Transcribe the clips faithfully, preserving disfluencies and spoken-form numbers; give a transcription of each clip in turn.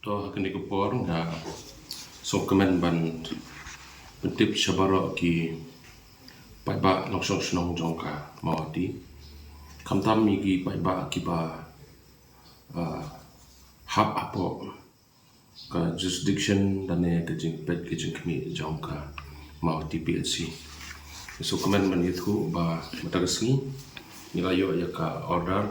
To ha kane ka por nga sngewkmen ban pyntip sha baroh ki paidbah nongshong shnong jong ka Mawhati. Khamtam ïa ki paidbah kiba, ah, hap hapoh ka jurisdiction lane ka jingpeit ka jingkhmih jong ka Mawhati P H C. Sngewkmen ban ïathuh ba mynta ka sngi ngi la ïoh ïa ka order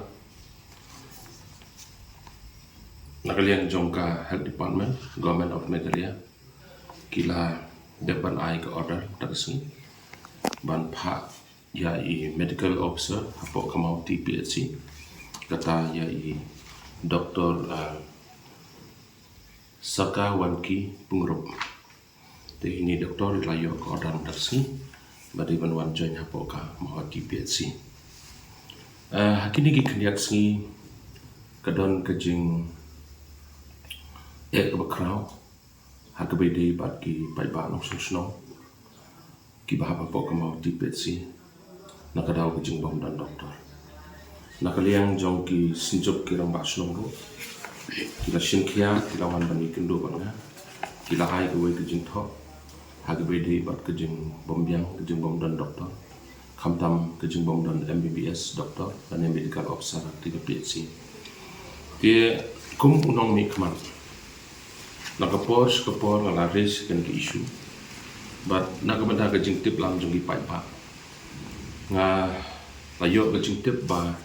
na ka liang jong ka Health Department, Government of Meghalaya, ki la dep ban ai ka order mynta ka sngi ban phah ïa i medical officer hapoh ka Mawhati P H C, kata ïa i Doctor, ah, Saka Wanki Pyngrope. Te ine i doctor i la ïoh ka order mynta ka sngi ba dei ban wan join hapoh ka Mawhati P H C. Ah, ha kine ki khyndiat sngi ka don ka jingeh kaba khraw ha kaba ïadei bad ki paidbah nongshong shnong kiba hap hapoh ka Mawhati P H C na ka daw ka jingbym don doctor. Na ka liang jong ki synjuk ki rangbah shnong ruh ki la shim khia, ki la wan ban ïakynduh bad nga, ki la ai kawei ka jingthoh ha kaba ïadei bad ka jingbym biang, ka jingbym don doctor, khamtam ka jingbym don M B B S doctor lane medical officer ha ka P H C. Te kum u nongmihkhmat, na ka por sha ka por nga la raise kane ka issue bad na ka bynta ka jingtip lang jong ki paidbah, nga la ïoh ka jingtip ba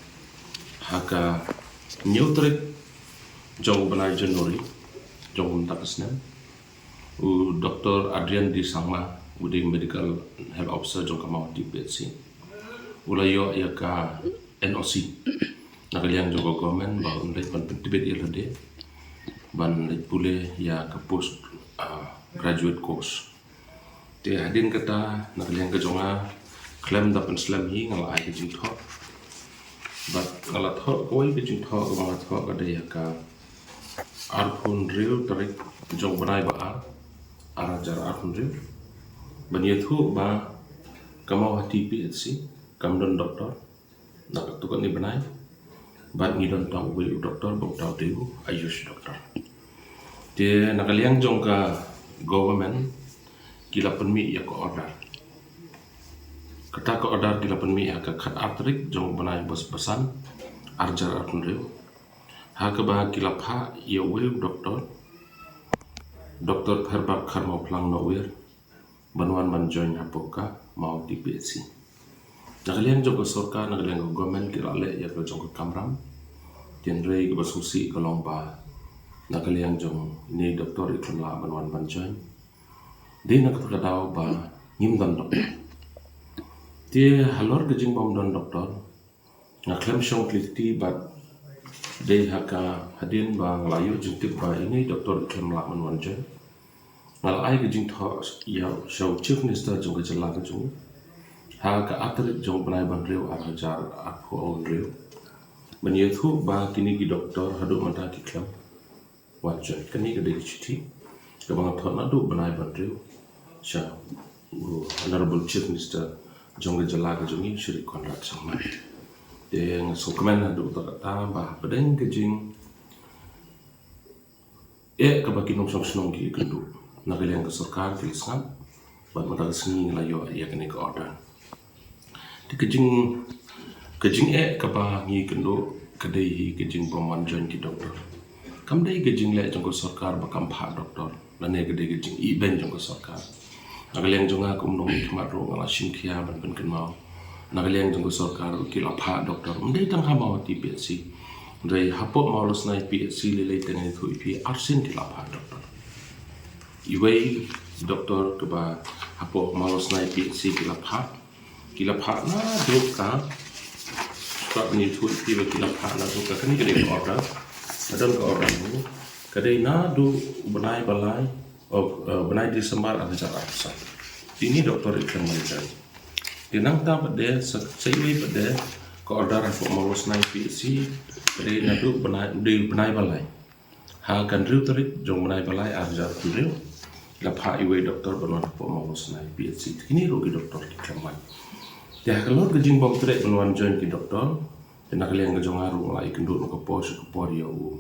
ha ka hynñiew tarik jong u bnai January jong mynta ka snem, u Doctor Adrian D Sangma, u dei medical health officer jong ka Mawhati P H C, u la ïoh ïa ka N O C na ka liang jong ka government ba un leit ban pyntbit ïa lade ban leit pule ïa ka post, ah, graduate course. Te hadien kata na ka liang ka jong nga, khlem da pynslem hi, nga la ai ka jingthoh. Bad nga la thoh, kawei ka jingthoh kaba nga thoh ka dei ha ka arphew hynriew tarik jong u bnai ba ar, ar hajar arphew hynriew, ban ïathuh ba ka Mawhati P H C kam don doctor na katto katne bnai, bad ngi don tang uwei u doctor, ba uta u dei u Ayush doctor. Te na ka liang jong ka government ki la pynmih ïa ka order. Kata ka order ki la pynmih ha ka khatar tarik jong u bnai ba san, ar hajar arphew hynriew, ha kaba ki la phah ïa uwei u doctor, Doctor Pherbak Kharmawphlang Nongwir, ban wan ban join hapoh ka Mawhati P H C. Na ka liang jong ka sorkar, na ka liang ka government ki la leh ïa ka jong ka kamram. Hynrei kaba sngewsih ka long ba na ka liang jong ine i doctor i khlem lah ban wan ban join. Dei na kata ka daw ba ngim don doctor. Te halor ka jingbym don doctor, nga khlem shong kti bad dei ha ka hadien ba nga la ïoh jingtip ba ine i doctor i khlem lah ban wan join, nga la ai ka jingthoh ïa sha u Chief Minister jong ka jylla ka jong ngi ha ka ar tarik jong u bnai ba hynriew, ar hajar arphew hynriew, ban ïathuh ba kine ki doctor haduh mynta ki khlem wan join. Kane ka dei ka shithi kaba nga thoh naduh u bnai ba hynriew sha u Honorable Chief Minister jong ka jylla ka jong ngi, Shri Conrad Sangma. Te nga sngewkmen naduh kata ba hapdeng ka jing eh kaba ki nongshong shnong ki ïakynduh, na ka liang ka sorkar ki la sngap bad mynta ka sngi ngi la ïoh ïa kane ka order. Te ka jing, ka jingeh kaba ngi ïakynduh ka dei hi ka jingbym wan join ki doctor. Kam dei ka jingleh jong ka sorkar ba kam phah doctor, lane ka dei ka jingïohi beiñ jong ka sorkar. Na ka liang jong nga kum u nongmihkhmat ruh nga la shim khia ban pynkynmaw. Na ka liang jong ka sorkar ruh ki la phah doctor, ym dei tang ha Mawhati P H C. Hynrei hapoh Mawlasnai P H C lei lei te ngan ïathuh ïa phi, arsien ki la phah doctor. Iwei doctor kaba hapoh Mawlasnai P H C ki la phah, ki la phah naduh ka, ka ban ïathuh ïa phi ba ki la phah naduh ka, kane ka dei ka order. Ka don ka order, ka dei naduh u bnai ba lai, oh, eh, bnai December ar hajar arphew san. Te ine i doctor i khlem wan join. Te nangta pat de, sa, sa iwei pat de ka order hapoh Mawlasnai P H C, ka dei naduh bnai, u dei u bnai ba lai. Ha ka hynriew tarik jong u bnai ba lai, ar hajar arphew hynriew, la phah iwei i doctor ban wan hapoh Mawlasnai P H C. Te kine ruh ki doctor ki khlem wan. Te halor ka jingbym treh ban wan join ki doctor, te na ka liang ka jong nga ruh nga la ïakynduh na ka por sha ka por ïa u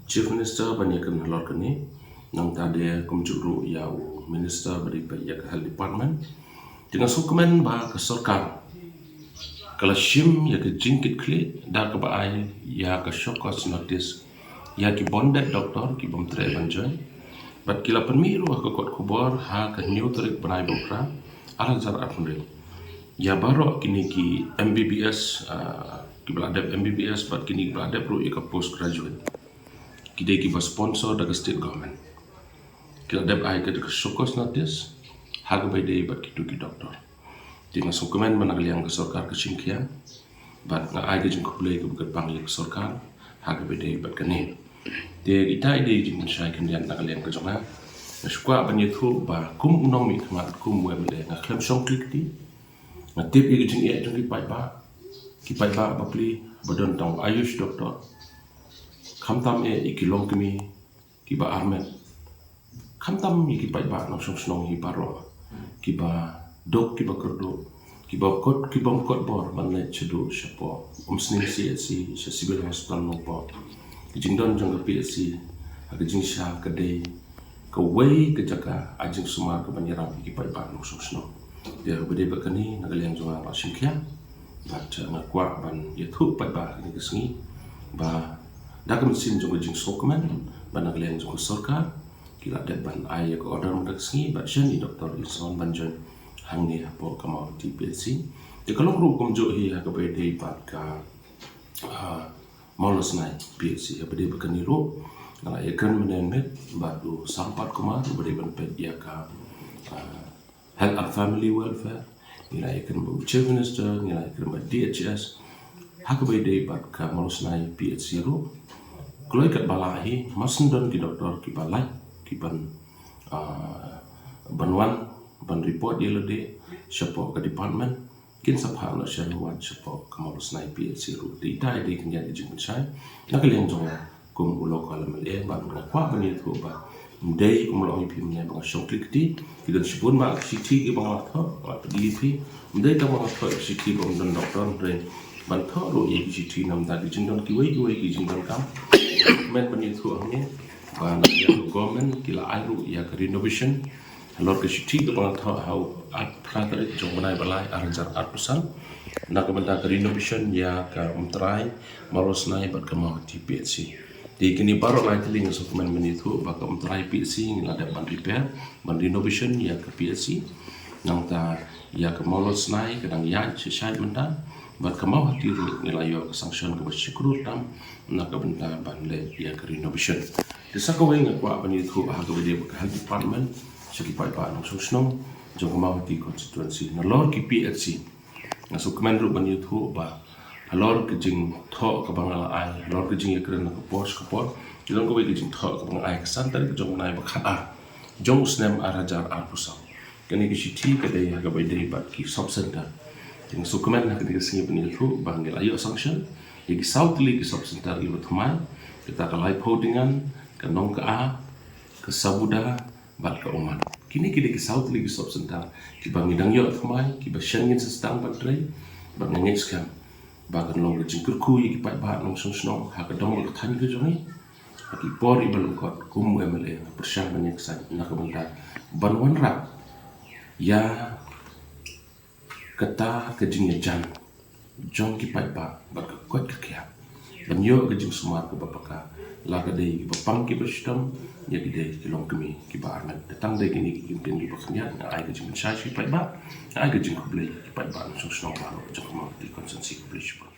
Chief Minister ban ïakren halor kane, nangta de kumjuh ruh ïa u Minister ba dei peit ïa ka Health Department. Te nga sngewkmen ba ka sorkar ka la shim ïa ka jingkitkhlieh da kaba ai ïa ka show cause notice ïa ki bonded doktor ki bym treh ban join. Bad ki la pynmih ruh ha ka kot khubor ha ka hynñiew tarik bnai ba phra, ar hajar arphew hynriew, ïa baroh kine ki M B B S, ah, ki ba la dep M B B S bad kine ki ba la dep ruh ïa ka post graduate, ki dei ki ba sponsor da ka state government. Ki la dep ai ka show cause notice ha kaba ïadei bad kitu ki doktor. Te nga sngewkmen ba na ka liang ka sorkar ka shim khia, bad nga ai ka jingkhublei kaba kyrpang ïa ka sorkar ha kaba ïadei bad kane. Te ita i dei i jingpynshai khyndiat na ka liang ka jong nga. Nga shu kwah ban ïathuh ba kum u nongmihkhmat, kum u M L A, nga khlem shong kli kti. Nga tip ïa ka jingeh jong ki paidbah, ki paidbah bapli ba don tang u Ayush doctor, khamtam eh ïa ki longkmie, ki ba armet, khamtam ïa ki paidbah nongshong shnong hi baroh, ki ba duk, ki ba kyrduh, ki ba kot, ki bym kot bor ban leit shaduh shapoh Umsning C H C, sha Civil Hospital Nongpoh. Ka jingdon jong ka P H C ha ka jingshisha ka dei kawei ka jaka ai jingsumar ka ban ïarap ïa ki paidbah nongshong shnong. Te ha kaba ïadei bad kane, na ka liang jong nga nga la shim khia, bad, eh, nga kwah ban ïathuh paidbah ha kane ka sngi ba da ka mynsiem jong ka jingsngewkmen ba na ka liang jong ka sorkar ki la dep ban ai ïa ka order mynta ka sngi ba shen i doktor i sa wan ban join hangne hapoh ka Mawhati P H C. Te ka long ruh kumjuh hi ha kaba ïadei bad ka, ah, Mawlasnai P H C. Ha kaba ïadei bad kane ruh nga la ïakren mynne mynmiet bad u Sampath Kumar uba dei ban peit ïa ka, ah, Health and Family Welfare, ngi la ïakren bad u Chief Minister, ngi la ïakren bad D H S ha kaba ïadei bad ka Mawlasnai P H C ruh. Kloi katba lah hi, mar shu don ki doktor ki ba lait ki ban, ah, ban wan ban report ïa lade shapoh ka department, kin sa phah noh sha Lawad shapoh ka Mawlasnai P H C ruh. Te ita i dei khyndiat i jingpynshai na ka liang jong nga kum u local M L A, bad nga kwah ban ïathuh ba ym dei kum long ïa phi mynne ba nga shong kli kti. Ki don shibun bah ki shithi ki ba nga la thoh, nga la pdiang ïa phi. Ym dei tang ba nga thoh ki shithi ba ym don doktor, hynrei ban thoh ruh ïa ki shithi namar ki jingdon kiwei kiwei ki jingdonkam. Kmen ban ïathuh hangne ba na ka liang ka government ki la ai ruh ïa ka renovation. Halor ka shithi kaba nga thoh ha u ar phra tarik jong u bnai ba lai ar hajar arphew san, na ka bynta ka renovation ïa ka Umtrai, Mawlasnai bad ka Mawhati P H C. Te kine baroh lai tylli nga sngewkmen ban ïathuh ba ka Umtrai P H C ngi la dep ban repair, ban renovation ïa ka P H C. Nangta ïa ka Mawlasnai ka dang ïaid shisha mynta, bad ka Mawhati ruh ngi la ïoh ka sanction kaba shi klur tam na ka bynta ban leh ïa ka renovation. Te sa kawei nga kwah ban ïathuh ha kaba ïadei bad ka Health Department sha ki paidbah nongshong shnong jong ka Mawhati constituency. Nalor ki P H C, nga sngewkmen ruh ban ïathuh ba halor ka jingthoh kaba nga la ai, halor ka jingïakren na ka por sha ka por, ki long kawei ka jingthoh kaba nga ai ka san tarik jong u bnai ba khatar jong u snem ar hajar arphew saw. Kane ka shithi ka dei ha kaba ïadei bad ki sub center. Te nga sngewkmen ha kane ka sngi ban ïathuh ba ngi la ïoh sanction ïa ki saw tylli ki sub center kiba thymmai, kata ka Laiphew Dingan, ka Nongka-a, ka Sabuda bad ka Ummat. Kine ki dei ki saw tylli ki sub center kiba ngi dang ïoh thymmai, kiba shen ngin sa sdang ban trei. Bad nga ngeit skhem ba kan long ka jingkyrkhu ïa ki paidbah nongshong shnong ha ka dong bad ka thaiñ ka jong ngi. Ha ki por iba lyngkot kum u M L A nga pyrshang ban ïaksaid na ka bynta ban wanrah ïa kata ka jingïajan jong ki paidbah bad ka koit ka khiah ban ïoh ka jingsumar kaba paka, la ka dei kiba pang kiba shitom, ïa ki dei ki longkmie kiba armet. Te tang dei kine ki kyntien kiba khyndiat, nga ai ka jingpynshai sha ki paidbah, nga ai ka jingkhublei ki paidbah nongshong shnong baroh jong ka Mawhati constituency. Khublei shibun.